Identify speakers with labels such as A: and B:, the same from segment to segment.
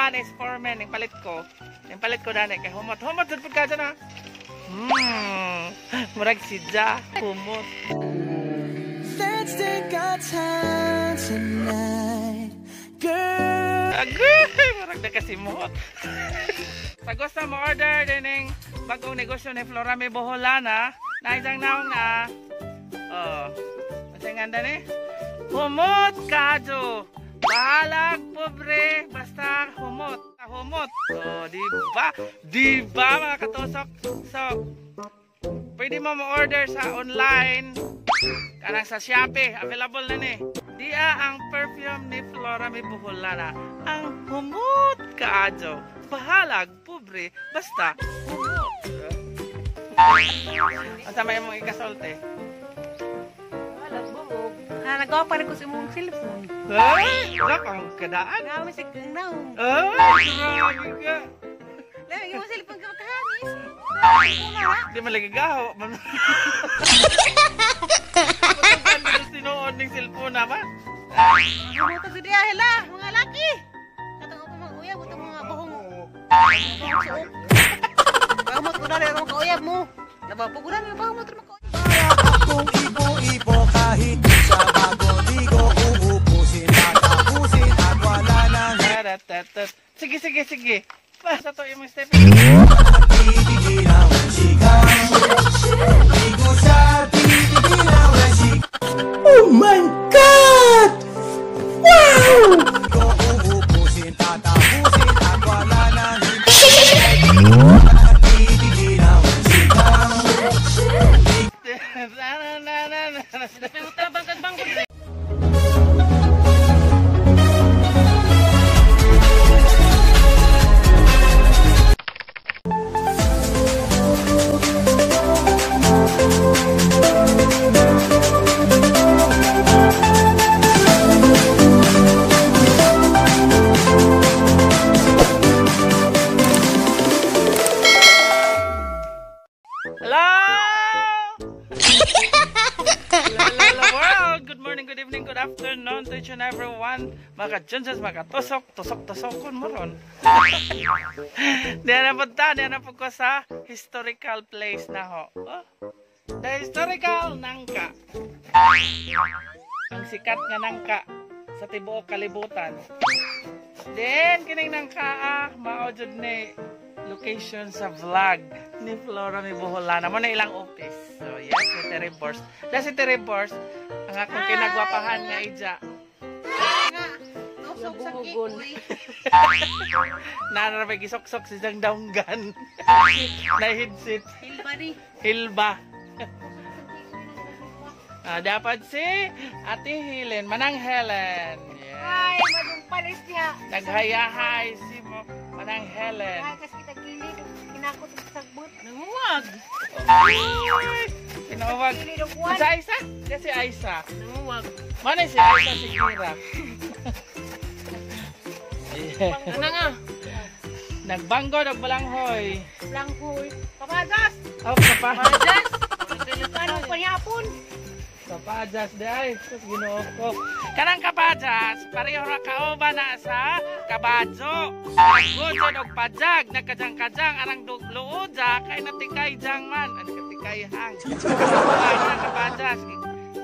A: one is for men. Yung palit ko. Yung palit ko dani kay humot. Humot jud pud ka dyan, ha. Murag si Ja, humot.
B: Let's take our time tonight, girl.
A: Agoy, murag na kasi muhot. Sa gusto mo order dining bagong negosyo ni Flora May Boholana, na isang naong na. Oh. Unsa nga ni? Humot kadyo. Bahalag pobre, basta humot. Humot. Oh, di ba? Di ba mga katusok? So, pwede mo mo-order sa online. Kanang sa Shopee, available na ni. Dia ang perfume ni Flora May Boholana. Ang humot kaadyo. Bahalag pobre, basta humot. Unsa may imong ikasulti?
C: Bahalag buhok. Ha, nagawa pa rin ko sa imong cellphone.
A: Ay, wala kang kadaan.
C: Naami sa kang naong.
A: Ay, grabe ka.
C: Lami, imong cellphone ka makahamis.
A: Di man lagi gaho. Patugan mo sa tinuod ng cellphone na ba?
C: Humot sa diya, hila, mga laki. Katong ako mga uyab, itong mga buhong suok. Bahumot ko na rin ang kauyab mo. Nabapo ko na rin, bahumot rin mga kauyab.
B: Kung ipo-ipo kahit sa bagong ligo, uubusin at tapusin at wala nang
A: Sige, sige, sige. Basta to imong step.
B: titigilan sigaw. Di ko siya titigilan sigaw.
D: Oh my God! Wow!
B: Ko uubusin, tatapusin at wala nang titigilan sigaw.
A: Na, na, na, na, na. Hello! Hello, world! Good morning, good evening, good afternoon to each and everyone. Mga ka-Johnsons, mga tusok, tusok, tusokon mo ron. Diyan na punta, diyan na po ko sa historical place na ho. Oh, the historical nangka. Ang sikat nga nangka sa tibuok kalibutan. Then, kining nangka, mao jud ni location sa vlog ni Flora May Boholana. Mo na ilang office. So, yes, si Terry Bors. Da si Terry Bors, ang akong kinagwapahan nga ija.
C: Tusok sa kikoy.
A: Nanarabay gisoksok si Jang Daunggan. Na headset.
C: Hilba ni.
A: Hilba. Dapat si Ate Helen, Manang Helen. Yeah.
C: Ay, malumpalis niya.
A: Naghayahay si Manang Helen.
C: Ay, kasi kita gilid. Kinakot sa sagbot. Nanguwag.
A: Pinuwag.
C: Gilid og kuwan.
A: Si Aisa? Di si Aisa.
C: Nanguwag.
A: Mana si Aisa si Kira?
C: Ano nga?
A: Nagbanggo, nagbalanghoy.
C: Langhoy. Kapadas!
A: Oh, kapajas.
C: Ano panyapon?
A: Kapajas di ay. Sus, Ginoo ko. Kanang kapajas, pareho ra kauban na sa kabadyo. Nagudyan og pajag, nagkajang-kajang, arang luoja, kay natikay jang man. Ano katikay hang. Kanang kapajas,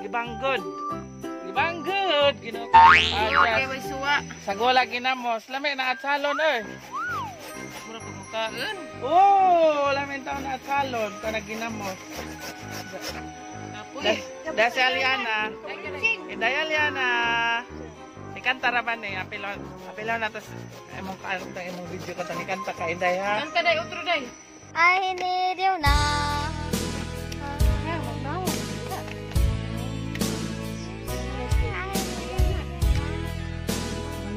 A: gibanggod. Gibanggod, Ginoo ko.
C: Okay,
A: Kapajas.
C: may suwa.
A: Sagola ginamos, lami na atsalon oy.
C: Mura pag mukaan.
A: Oh, lami taon na atsalon kana ginamos.
C: Apoy.
A: Da si Aliana. Inday Aliana. Ikanta ra ba ni apilon? Apilon na tas imong kaarong tang imong video ko tang ikanta ka Inday ha.
C: Kanta day, otro day.
E: I need you now.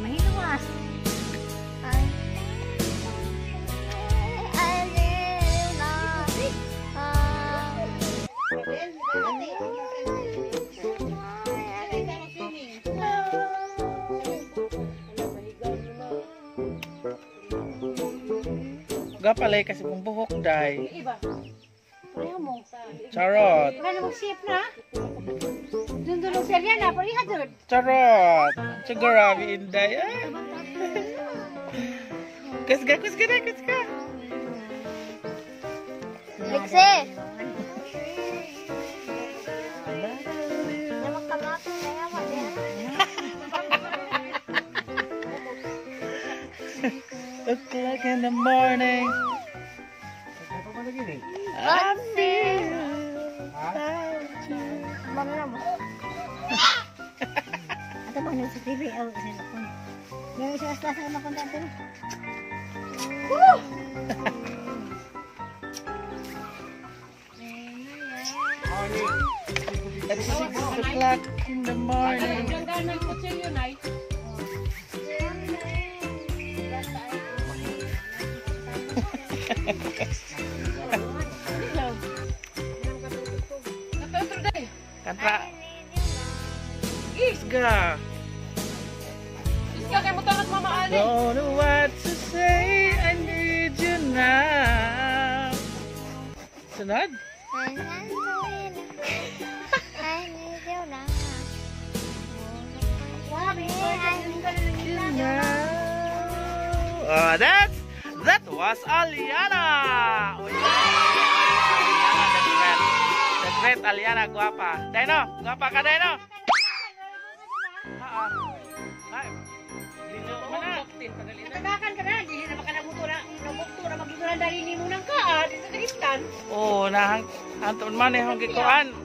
C: Mahiluwas.
E: I need you now.
A: Gapalay kasi kung buhok day.
C: Iba. Pareho mo.
A: Charot.
C: Wala namang shape na. Dundulong si Ariana, pareha dun.
A: Charot. Sigurabi Inday. Ah. Kusga, kusga na, kusga.
E: Liksi. Namakamatong na nga ba niya?
A: O'clock in the morning. I feel without you.
E: Bang na mo. Ato ba sa TV? Oh, sa cellphone. Meron siya sa sa makonta ato. Woo!
A: At 6 o'clock in the morning.
C: Ganda ng kutsilyo, Nay.
A: Kanta. Isga.
C: Isga kay mo tanas Mama Ali.
A: Don't know what to say. I need you now. Sunod?
E: I need you now. I need you now.
A: Oh, that was Aliana. Oh, yeah. Aliana, the great, the great Aliana, guwapa. Dino, guwapa ka, Dino. Oo. Ay, dino mo na.
C: Natagakan ka na, di na makanabuto na, nabukto na magigulan dahil ni mo nang kaa, di sa kagistan.
A: Oh, nahang hantod man eh hong gikuan,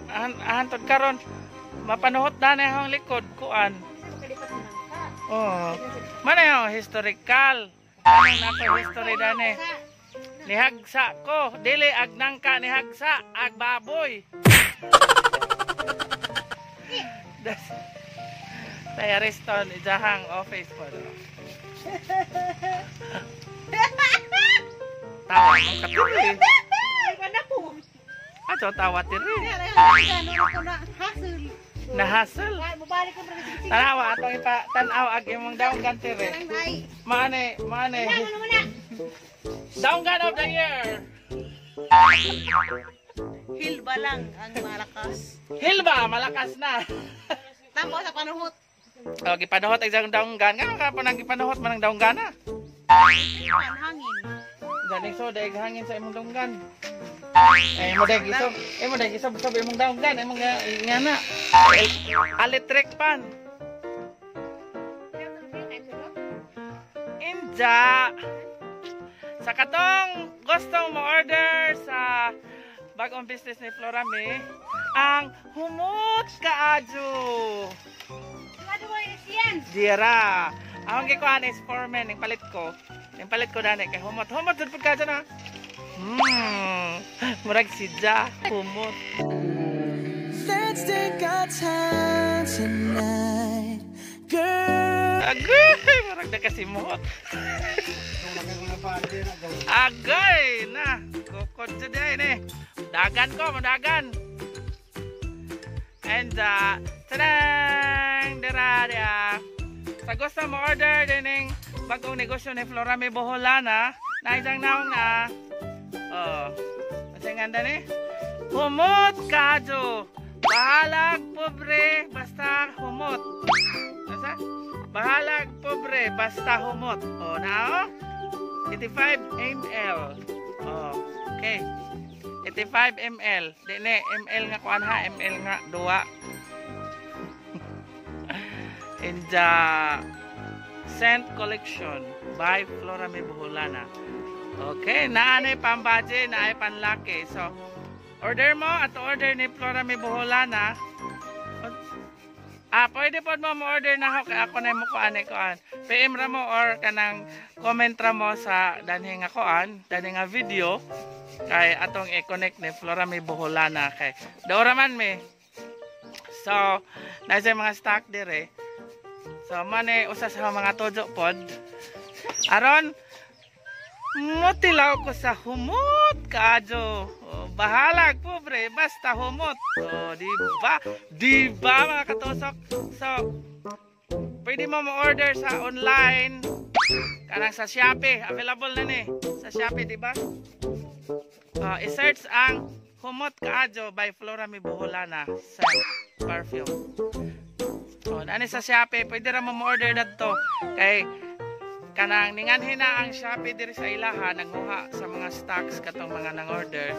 A: hantod karon. Mapanuhot na na hong likod kuan. Oh. Man eh hong historical. Anong nako history dani? Nihagsa ko, dili ag nangka nihagsa, ag baboy. Das Tay Ariston, ijahang office po. Tawa mo katiri.
C: Ay, po.
A: Ato tawa tiri.
C: Hassle.
A: Nahasel. Tanawa atong ipa tan-aw ag imong daunggan tiri. Maane, maane. Daunggan of the year.
C: Hilba lang ang malakas.
A: Hilba, malakas na.
C: Tamo sa panuhot.
A: Oh, gipanuhot ang daunggan. Ngano ka pa nang gipanuhot man ang daunggan ah?
C: Hangin.
A: Galing so daig hangin sa imong daunggan. Eh mo daig isob, eh mo daig isob sob imong daunggan, imong nga na. Electric pan. Inja. Sa katong gustong mo order sa bagong business ni Florame, ang Humot Kaadyo. Dira. Ang gikuan is for men, yung palit ko. Yung palit ko dani kay humot. Humot jud pud ka dyan, ha. Murag si Ja, humot.
B: Let's take our time tonight, girl.
A: Agay, murag na kasimuot. Agay na. Kukod jud ay ni. Dagan ko, madagan. And tadang! Dira dia. Sa gusto mo order dining bagong negosyo ni Florame Boholana, na isang naong na. Oh. Unsa nga ni? Humot kajo. Bahalag pobre basta humot. Asa? Bahalag pobre basta humot. Oh, na oh. 85 ml. Oh, okay. 85 ml. Di ni ml nga kuan ha, ml nga duwa. In the Scent Collection by Florame Boholana. Okay, naanay pambaje, naay panlaki. So, order mo at order ni Florame Boholana. Ah, pwede po mo mo-order na ako kay ako na mo kuan eh kuan. PM ra mo or kanang comment ra mo sa danhi nga kuan, danhi nga video kay atong i-connect ni Florame Boholana kay daw ra man mi. So, nasa mga stock dire. So, mane usa sa mga tujo pod. Aron mutilaw ko sa humot kaadyo. Oh, bahalag pobre basta humot. Oh, di ba? Di ba mga katusok? So, pwede mo mo-order sa online. Kanang sa Shopee, available na ni sa Shopee, di ba? I-search ang Humot Kaadyo by Florame Boholana sa perfume. Oh, nani sa Shopee, pwede ra mo mo-order dadto kay Kanang ninganhin na ang Shopee diri sa ilaha, nanguha sa mga stocks katong mga nang order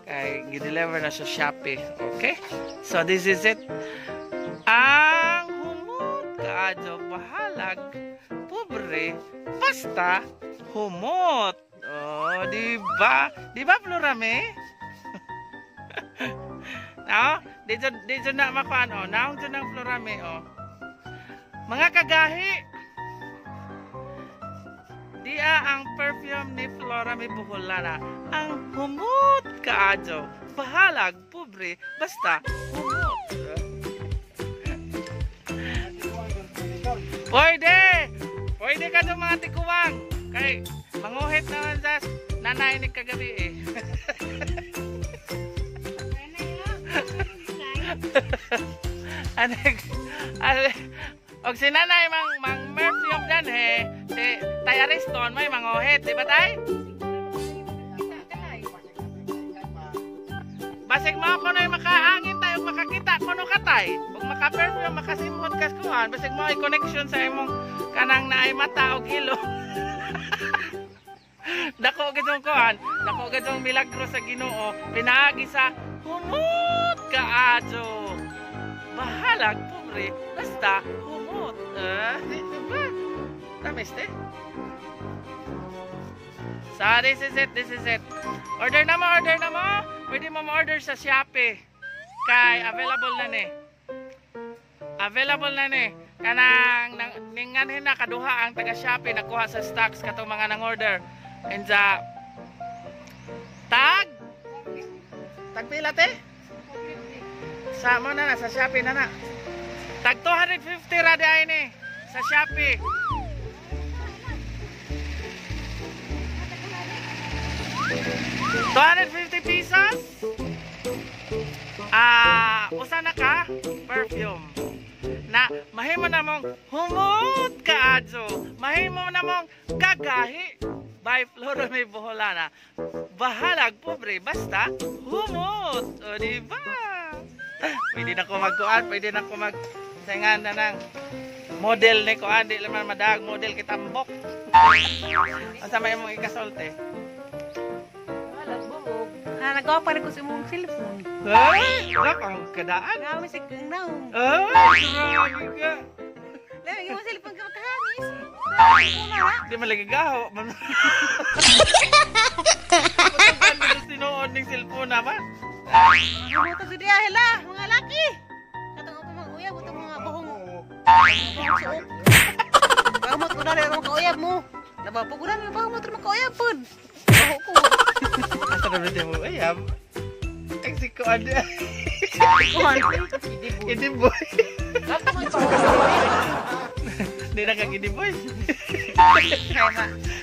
A: kay gi-deliver na sa Shopee. Okay? So this is it. Ang humot kaadyo, bahalag pobre, basta humot. Oh, di ba? Di ba, Florame? No? Dito na makuan, oh. Naong dyan ang Florame, oh. Mga kagahi, diya ang perfume ni Florame Boholana. Ang humot kaadyo, bahalag pobre, basta humot. Pwede! Pwede ka doon mga tikuwang. Kay manguhit naman sa nanay ni kagabi eh. Anek, og si nanay mang perfume dan he, si Tay Ariston may manguhit, di ba tay? Basig mo ko na makaangin tayo, makakita kuno ka tay. Ug maka-perfume, makasimhot kas kuan, basig mo ay connection sa imong kanang naay mata og ilong. Dako gid kuan, dako gid milagro sa Ginoo, pinaagi sa humot kaadyo. Bahalag pobre, basta humot. Di ba? Tamis te. So this is it, this is it. Order na mo, order na mo. Pwede mo ma-order sa Shopee. Kay available na ni. Available na ni. Kanang ninganhin na kaduha ang taga Shopee nagkuha sa stocks katong mga nang order. And sa tag pila te? Sa mo na sa Shopee na na. Tag 250 ra di ay ni sa Shopee. 250 pesos. Usa na ka perfume. Na mahimo na mong humot kaadyo, mahimo na mong gagahi by Florame Boholana. Bahalag pobre, basta humot. O di ba? Pwede na ko magkuan, pwede na ko mag singan na ng model ni kuan, di naman madag model kitambok. Asa may imong ikasolte?
C: Nagawa pa rin ko sa imong cellphone.
A: Ay! Wala kang kadaan.
C: Nagawa sa kang naong.
A: Ay! Grabe ka.
C: Lagi imong cellphone ka makahamis.
A: Di malagi gaho. Matagal mo sinuod ng cellphone na ba?
C: Mga sa diya, hela, mga laki. Katong ako mga uyab, itong mga buhong suok. Pahumot ko na rin ang kauyab mo. Nabapuguran, pahumot rin ang kauyab po. Baho ko.
A: Asa na ba mo uyab? Ang si Kuan.
C: Kuan.
A: Hindi boy. Hindi na kang hindi boy.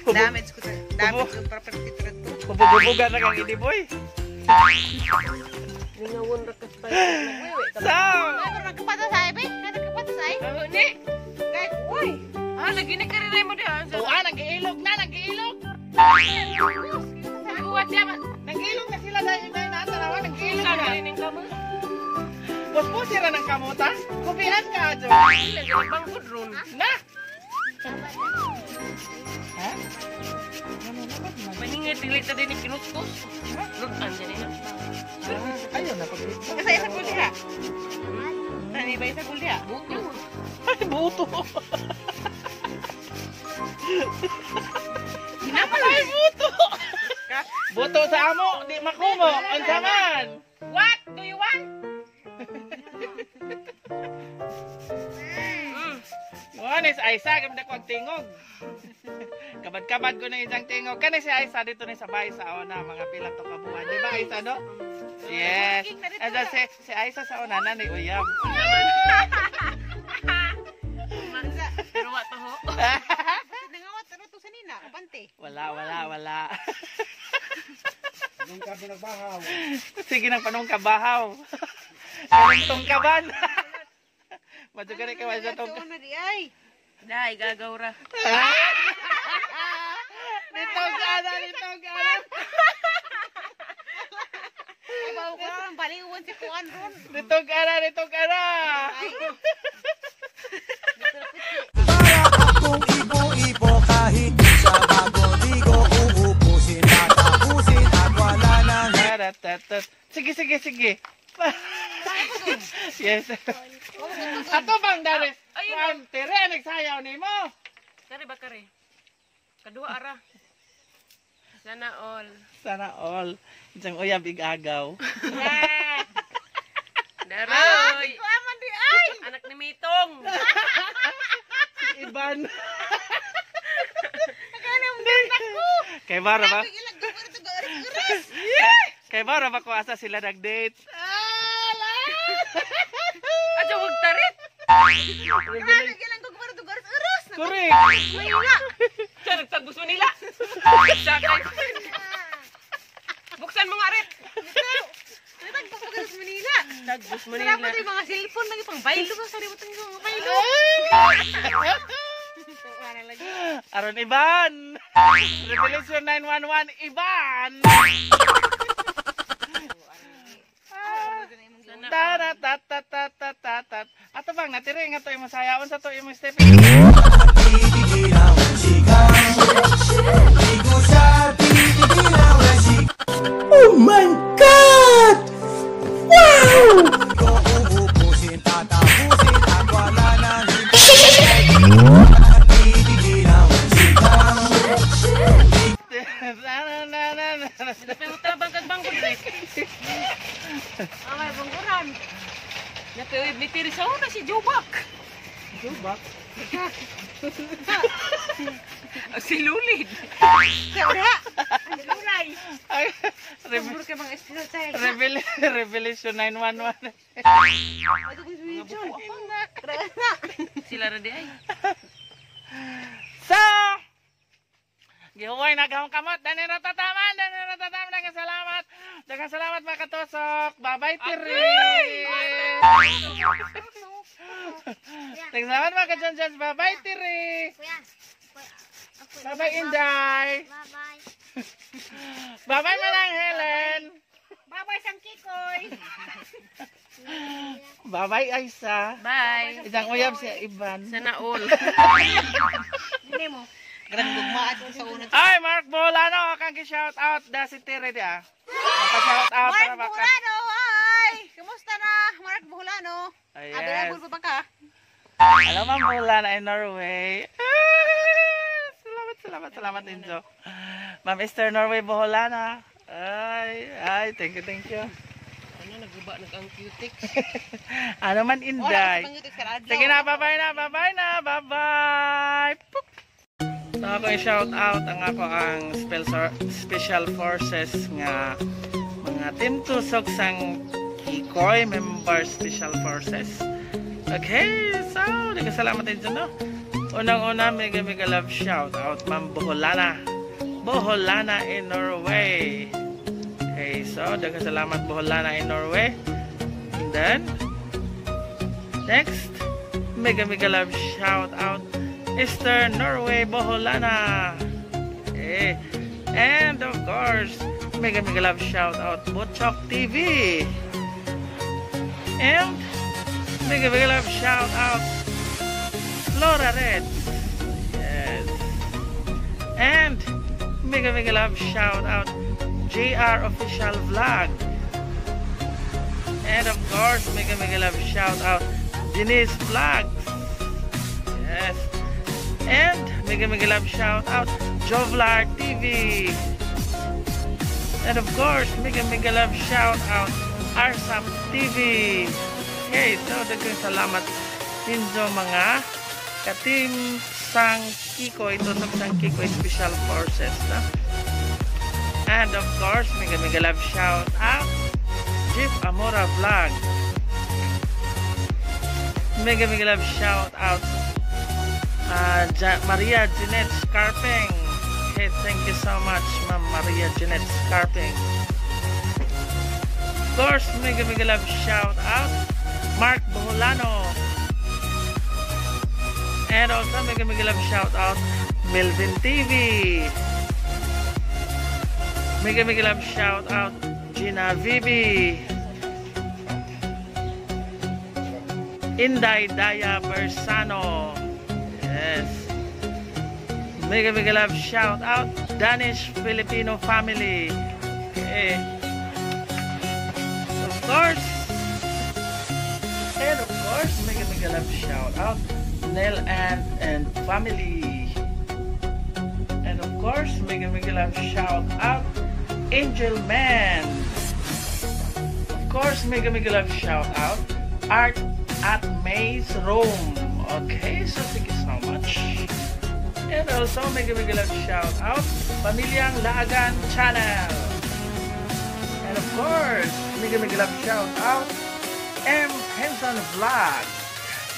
C: Damage ko. Damage ko property to.
A: Hubugubugan na kang hindi boy.
F: Ningawon ra ka pa.
A: So,
C: nagkapata sa ay, nagkapata sa ay.
F: Ni.
C: Kay uy.
F: Ah, lagi ni kariray mo diha.
A: Oo, nag-iilog na, nag-iilog.
F: Uwat diha man.
A: Nag-iilog na sila dahil na natanawa, nag-iilog na. Puspusi ra ng kamuta. Kubihan ka, Ajo.
F: Bangkod ron.
A: Na! Ha?
F: Maningit dili ta din ni kinuskos. Rutan din na.
A: Ayun na pag
C: Kasi isa gul diha. Tani ba isa gul diha?
F: Buto.
A: Ay, buto. Ay, buto. Buto sa amo, di makumo. Unsa man?
F: What do you want?
A: One is Aisa, gamit ako ang tingog. Kabad-kabad ko na isang tingog. Kani si Aisa dito ni sa bahay sa una, mga pila to kabuhan. Di ba Aisa, no? Yes. And then, si Aisa sa una na ni Uyab.
F: Pero wa pa ho.
C: Nangawat ano to sa nina, kapante.
A: Wala, wala, wala.
B: Nung kami nagbahaw.
A: Sige nang panong kabahaw. Kanang tungkaban. Madugari ka sa tungkaban.
C: Sa una di ay.
F: Dai gagaw ra.
A: Dito ka na, dito ka na.
C: Ibaw ko ron, baliwan si Kuan ron.
A: Dito ka na, dito ka na.
B: Para akong ibo-ibo kahit Kahit di siya bagong ligo, uubusin, tatapusin at wala nang
A: Taratatat. Sige, sige, sige. Yes. Ato bang daris?
F: Ayun.
A: Ayun. Tere, nagsayaw ni mo.
F: Kare ba kare? Kaduha ara. Sana all.
A: Sana all. Isang uyab igagaw.
F: Daroy.
C: Kuaman di ay.
F: Anak ni Mitong.
A: Si Iban.
C: Nagalam din ako.
A: Kay bara ba?
C: Ilag ko ito garis-garis.
A: Kay bara ba ko asa sila nag-date?
F: Adyo wag tarit.
C: Grabe gilang ko ito garis-garis.
A: Correct.
C: Manila.
F: Siya nagtagbus Manila. Siya kay. Buksan mo nga rit.
C: Nagtagpo ko garis Manila.
F: Tagbus
C: Sarap mo yung mga cellphone lagi pang baylo ba sa rin mga baylo.
A: Aron Iban. Revelation 911 Iban.
F: Sana
A: Taratatatatatatat. Ato bang natire nga to imong sayaon sa to imong step.
B: Titigilan when she comes. Di ko siya titigilan when she
D: Oh my God! Wow!
B: Ko uubusin, tatapusin at wala nang Titigilan when she comes.
A: Na na na na na.
F: Napay tabang kag bangkod rit.
C: Amay bungkuran.
F: Napay ni Tiri sa una si Jubak.
A: Jubak.
F: Si Lulid.
C: Kaya ora. Lulay.
A: Ay,
C: Sobro kay mga special child.
A: Revelation 911.
C: Ay, ko video.
F: Sila ra di ay.
A: So, gihuway na gahong kamot. Dani na tataman, dani na tataman. Daghang salamat. Daghang salamat mga katusok. Bye-bye, Tiri. Daghang salamat mga kajonjons. Bye-bye, Tiri.
E: Kuya. Kuya. Ako.
A: Bye-bye, Inday.
E: Bye-bye.
A: Bye-bye, Manang Helen.
C: Bye-bye sang Kikoy.
A: Bye-bye, Aisa.
F: Bye.
A: Isang uyab siya, Iban.
F: Sana all.
C: Hindi mo. Grand gugmaat sa una.
A: Ay, Mark Bolano, kang shout out da si Tiri di ah. Pa-shout out
C: Mark
A: para baka.
C: Buholano, hi! Kumusta na, Mark Buholano?
A: Ay,
C: Available
A: yes.
C: pa ba ka?
A: Alam ang Bolano in Norway. Ah, salamat, salamat, salamat Enzo. Ma'am Esther Norway Boholana. Ay, ay, thank you, thank you.
F: Ano naguba nag ang cutex.
A: Ano man
C: Wala
A: Inday.
C: ka pang sa radyo.
A: Sige na, bye-bye na, bye-bye na, bye-bye. Puk. So ako i-shout out ang ako ang special forces nga mga team tusok sang Kikoy member special forces. Okay, so nagkasalamat din dyan, no? Unang-una, mega mega love shout out Ma'am Boholana. Boholana in Norway. Okay, so nagkasalamat Boholana in Norway. And then, next, mega mega love shout out Esther Norway Boholana. Okay. And of course, mega mega love shout out Butchok TV. And mega mega love shout out Flora Red. Yes. And mega mega love shout out JR Official Vlog. And of course, mega mega love shout out Denise Vlogs. Yes. And mega mega love shout out Jovlar TV. And of course, mega mega love shout out Arsap TV. Okay, so daghang salamat ninyo mga ka-team sang Kikoy, Tusok sang Kikoy Special Forces. No? And of course, mega mega love shout out Jeep Amora Vlog. Mega mega love shout out Maria Jeanette Scarping. Hey, thank you so much, Ma'am Maria Jeanette Scarping. Of course, mega mega love shout out Mark Boholano. And also, mega mega love shout out Melvin TV. Mega mega love shout out Gina Vivi. Inday Daya Bersano. Yes. Mega mega love shout out, Danish Filipino family. Okay. Of course, and of course, mega mega love shout out, Nel and family. And of course, mega mega love shout out, Angel Man. Of course, mega mega love shout out, Art at Maze Room. Okay, so thank you so much. And also, mega mega love shout out, Pamilyang Laagan Channel. And of course, mega mega love shout out, M. Henson Vlog.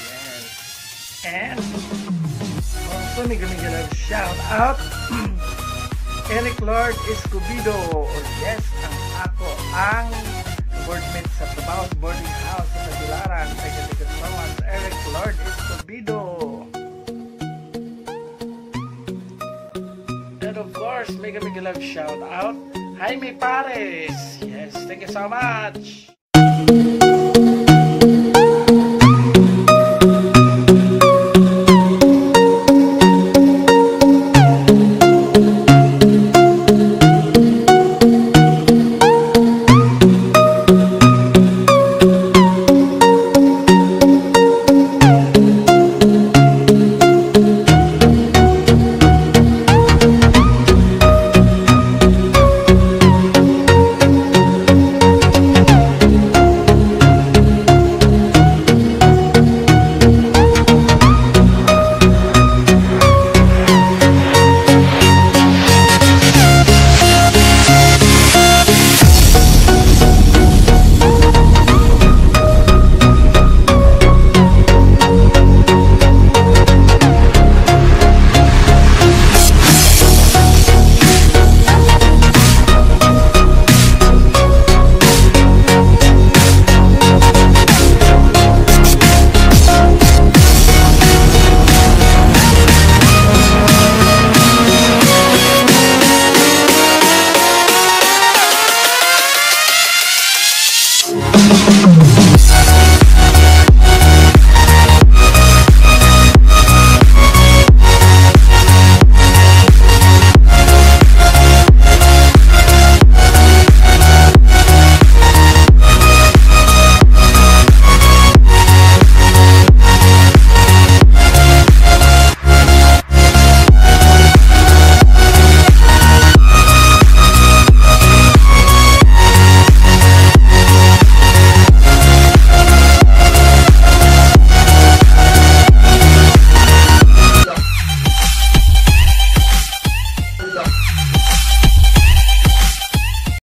A: Yes. And also, mega mega love shout out, Eric Lord Escobedo. Oh, yes, ang ako ang boardmate sa trabaho sa boarding house sa Tagbilaran. Thank you, thank you so much, Eric Lord Escobedo. And of course, mega mega love shout out, Jaime Pares. Yes, thank you so much.